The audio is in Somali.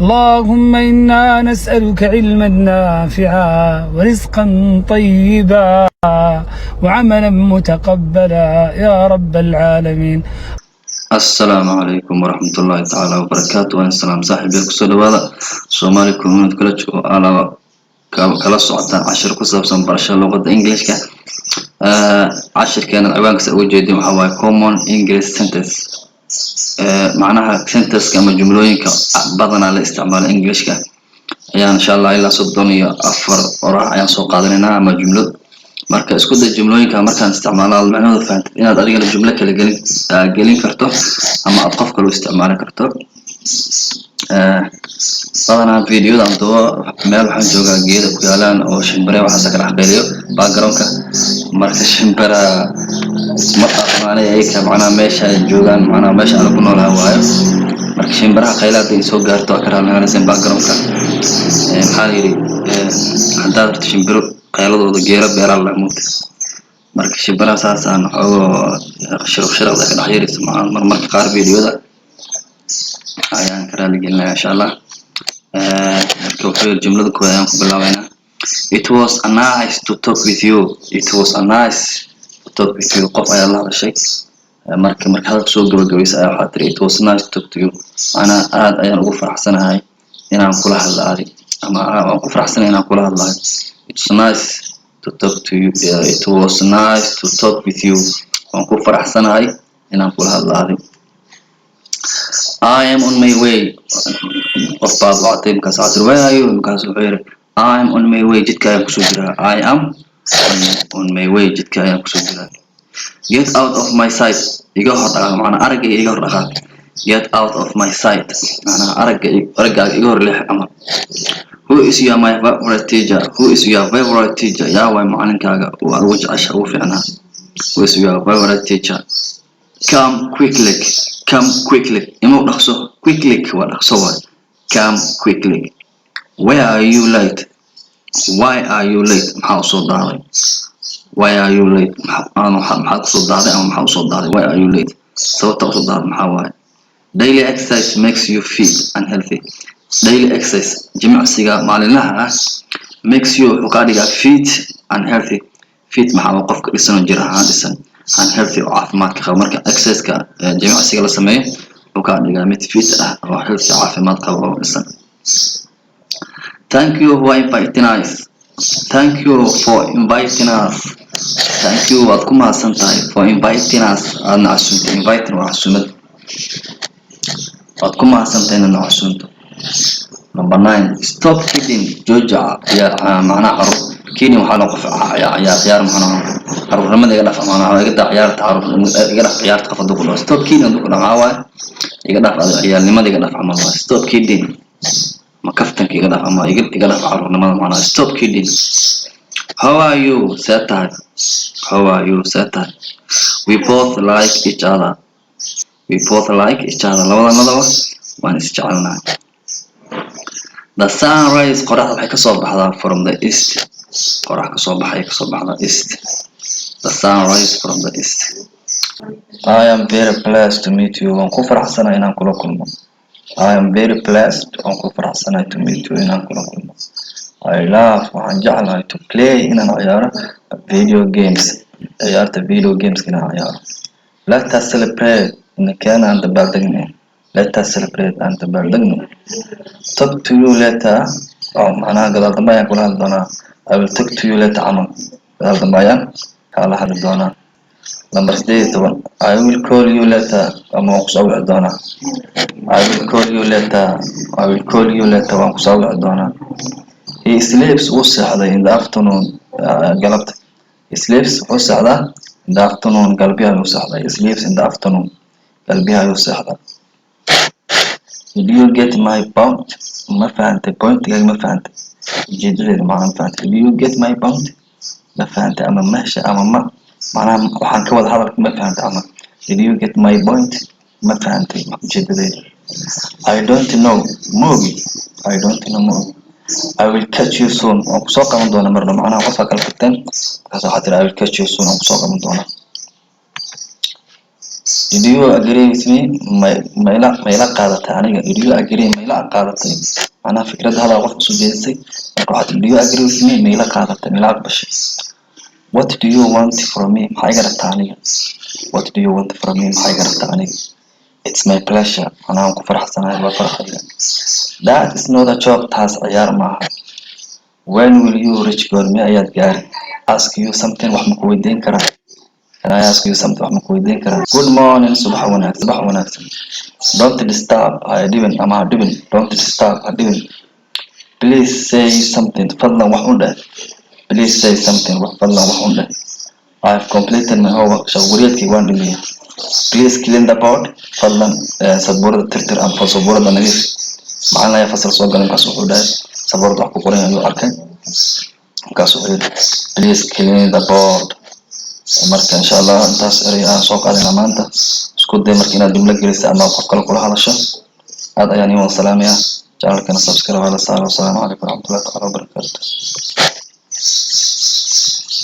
اللهم إنا نسألك علما نافعا ورزقا طيبا وعملا متقبلا يا رب العالمين. Asalaamu calaykum waraxmatullaahi tacaala wabarakaatu. Waan salaam saaxiibyaal, kusoo dhawaada Somali Community College oo alaba kala socotaan cashir ku saabsan barashada luqadda Englishka. Cashirkeena ciwaankiisa uga jeedin waxaa waaye common English sentence, macnaha sentenceka ama jumlooyinka badanaa la isticmaalo Englishka ayaan insha Allah ilaa 34 oraah ayaan soo qaadanaynaa ama jumlo. Marka isku day jumlooyinka markaan isticmaalo aad macnahooda fahantid inaad adigana jumlo kale gelin karto ama aad qof kale u isticmaali karto. Badanaa videoda aan dubo meel waxaan joogaa geeda ku yaalaan oo shimbire waxaas ka dhex qayliyo backgroundka. Marka shimbira isma dhaqmaanay ayaga, macnaha meesha ay joogaan, macnaha meesha aan ku noolahay waayo. Marka shimbiraha qayla hadday soo gaarto waa ka raalli backgroundka. Maxaa la yidhi, haddaad rabto shimbiro qayladooda geelo beeraa la muugta. Marka shimbiraha saas aan xoogoo shiriq shiriqda ka dhex yeerayso macnaha marmarka qaar videoda ayaan ka raali gelinaya insha Allah. Marka wuxuu yidhi, jumlada koowaad ayaan ku bilaabaynaa: "It was a nice to talk with you." "It was a nice to talk with you." Qof ayaa la hadashay. Marka hadalka soo gabagabaysa ayaa waxaa tiri "It was nice to talk to you", macnaha aad ayaan ugu faraxsanahay inaan kula hadlo adi ama waan ku faraxsanahay inaan kula hadlayo. "It's nice to talk to you." "It was nice to talk with you", waan ku faraxsanahay inaan kula hadlo adi. "I am on my way." Qof baad wactay, markaas waxaa tiri "Where are you?" Markaas wuxuu yidhi "I am on my way", jidka ayaan kusoo jiraa. "I am on my way", jidka ayaan kusoo jiraa. "Get out of my sight", iga hor dhaqaaq, macnaa aragga iga hor dhaqaaq. "Get out of my sight", macnaha aragga araggaaga iga hor leex camal. "Who is your my favorite teacher?" "Who is your favorite teacher?" Yaa waay macalinkaaga oo aad ugu jecesha, ugu fiicnaa? "Who is your favorite teacher?" "Come quickly." "Come quickly", imow dhaqso. "Quickly" waa dhaqso waay. "Come quickly." "Why are you late?" "Why are you late?" Maxaa usoo daaday? "Why are you late?" Maxaa kusoo daaday ama maxaa usoo daaday? "Why are you late?" Sababta usoo daaday maxaa waaye? "Daily exercise makes you fit and healthy." "Daily exercise", jimicsiga maalinlaha ah, "makes you", wuxuu kaa dhigaa, "fit and healthy". "Fit" maxaa waa qofka dhisan oo jir ahaan dhisan, "and healthy" oo caafimaadka qaba. Marka exerciseka, jimicsiga la sameeyo, wuxuu kaa dhigaa mid fit ah oo healthy, caafimaad qaba oo dhisan. "Thank you for inviting us." "Thank you for inviting us." "Thank you", waad ku mahadsan tahay, "for inviting us", aadna casuumtay. "Inviting" waa casuumad. Waad ku mahadsan tahay inaadna casuumto. Number nine: "Stop kidding", jooja ciyaar, macnaha carruur. "Kidding" waxaa la qof ciyaar ciyaar, macnaha carruurnimada iga dhaf, macnaha iga daa ciyaarta carruur, iga dhaf ciyaarta. Qof hadduu ku dhaho "Stop kidding", hadduu ku dhaho, maxaa waaye? Iga dhaf ciyaalnimada, iga dhaf camal waaye. "Stop kidding" ma kaftanka iga dhaf ama iga dhaf carruurnimada, macnaha. "Stop kidding." "How are you?" See tahay? "How are you?" See tahay? "We both like each other." "We both like each other", labadanadaba waan isjecelnahay. "The sun rise", qoraxda waxay kasoo baxdaa, "from the east", qorax kasoo baxay, kasoo baxdaa "east". "The sun rise from the east." "I am very pleased to meet you", waan ku faraxsanahay inaan kula kulmo. "I am very pleased", waan ku faraxsanahay, "to meet you", inaan kula kulmo. "I love", waxaan jeclahay, "to play", inaan ciyaaro, "video games", ciyaarta video games inaan ciyaaro. "Let us celebrate", inakeena aan dabaaldegno. "Let us celebrate", aan dabaaldegno. "Talk to you later" oo macnaha gadaal dambe ayaan kula hadli doonaa. "I will talk to you later" camal, gadaal dambe ayaan kaala hadli doonaa. Number 18: "I will call you later" ama waan kusoo wici doonaa. "I will call you later." "I will call you later", waan kusoo wici doonaa. "He sleeps", wuu seexday, "in the afternoon", galabta. "He sleeps", wuxuu seexdaa, "in the afternoon", galbihi ayuu seexdaa. "He sleeps in the afternoon", galbihi ayuu seexdaa. "Did you get my point?" Ma fahantay pointigaaga? Ma fahantay ujeedadeeda macnaha? Ma fahantay? "Did you get my point?" Ma fahantay ama ma heshay ama ma macnaha waxaan ka wada hadalka ma fahantay ama "Did you get my point?" Ma fahantay ujeedadeeda? "I don't know", ma ogi. "I don't know", ma ogi. "I will catch you soon", waan kusoo qaban doonaa marna. Macnaha qofka kala tagteen, markaas waxaa tiri "I will catch you soon", waan kusoo qaban doonaa. Did you agree with me? Ma ila qaadatay aniga? Did you agree? Ma ila qaadatay? Macnaha fikradda hadal qof usoo jeedisay, marka waxaad "Did you agree with me?" Ma ila qaadatay, ma ila aqbashay? What do you want from me? Maxaa iga rabtaa aniga? What do you want from me? Maxaa iga rabtaa aniga? It's my pleasure. Macnaha waan ku faraxsanahay, waa farxaya. That is not a joke. Taas ciyaar maaha. When will you reach? Goorme ayaad gaari? Ask you something? Wax ma ku weydiin karaa? Can I ask you something? Wax ma ku weydiin karaa? Good morning. Subax wanaagsan, subax wanaagsan. Don't disturb. Ha dhibin ama ha dhibin. Don't disturb. Ha dhibin. Please say something. Fadlan wax u dheh. Please say something. Wax fadlan wax u dheh. I have completed my homework. Shaqo guryeedkii waan dhameeyey. Please clean the board. Fadlan sabuurada tirtir ama sabuurada nadiif. Macalin ayaa fasal soo galay, markaas wuxuu dhahay, sabuurada wax ku qoran ayuu arkay, markaas wuxuu yidhi, "Please clean the board." Marka insha Allah intaas erey aan soo qaadayna maanta. Isku day marka inaad jumlo gelisa ama qof kale kula hadasho. Aad ayaan iin wada salaamayaa. Channelkana subscribe ala saaro. Asalaamu calaykum waraxmatullahi taala wabarakaatu.